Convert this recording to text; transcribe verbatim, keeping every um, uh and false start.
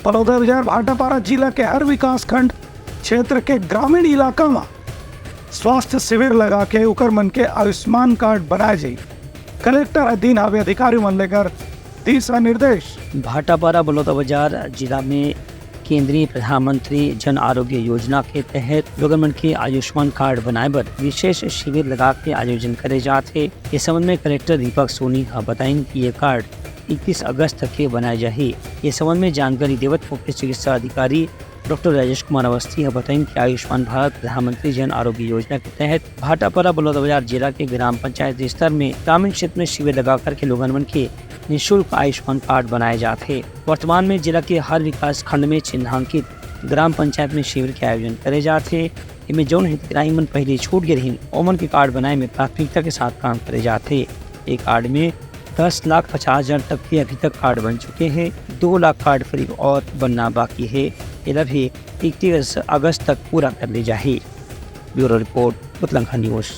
बलौदाबाजार भाटापारा जिला के हर विकासखंड क्षेत्र के ग्रामीण इलाका म स्वास्थ्य शिविर लगा के ओकर मन के आयुष्मान कार्ड बनाए जाही। कलेक्टर ह दीन हावे अधिकारी मन ल एकर दिशा निर्देश। भाटापारा बलौदाबाजार जिला में केंद्रीय प्रधानमंत्री जन आरोग्य योजना के तहत लोगन मन के आयुष्मान कार्ड बनाए बर विशेष शिविर लगा के आयोजन करे जात हे। ए संबंध में कलेक्टर दीपक सोनी ह बताइन कि ये कार्ड इकतीस अगस्त तक के बनाए जाही। ये संबंध में जानकारी देवत मुख्य चिकित्सा अधिकारी डॉक्टर राजेश कुमार अवस्थी ह बताइन कि आयुष्मान भारत प्रधानमंत्री जन आरोग्य योजना के तहत भाटापारा बलौदाबाजार जिला के ग्राम पंचायत स्तर में ग्रामीण क्षेत्र में शिविर लगा करके लोगन मन के निशुल्क आयुष्मान कार्ड बनाए जात हे। वर्तमान में जिला के हर विकास खंड में चिन्हांकित ग्राम पंचायत में शिविर के आयोजन करे जात हे। इमे जौन हितग्राही मन पहले छूट गे रहिन, ओमन के कार्ड बनाए में प्राथमिकता के साथ काम करे जात हे। एक कार्ड में दस लाख पचास हजार तक के अभी तक कार्ड बन चुके हैं। दो लाख कार्ड करीब और बनना बाकी है। एला भी इकतीस अगस्त तक पूरा कर ली जाही। Bureau report, Utlangha news.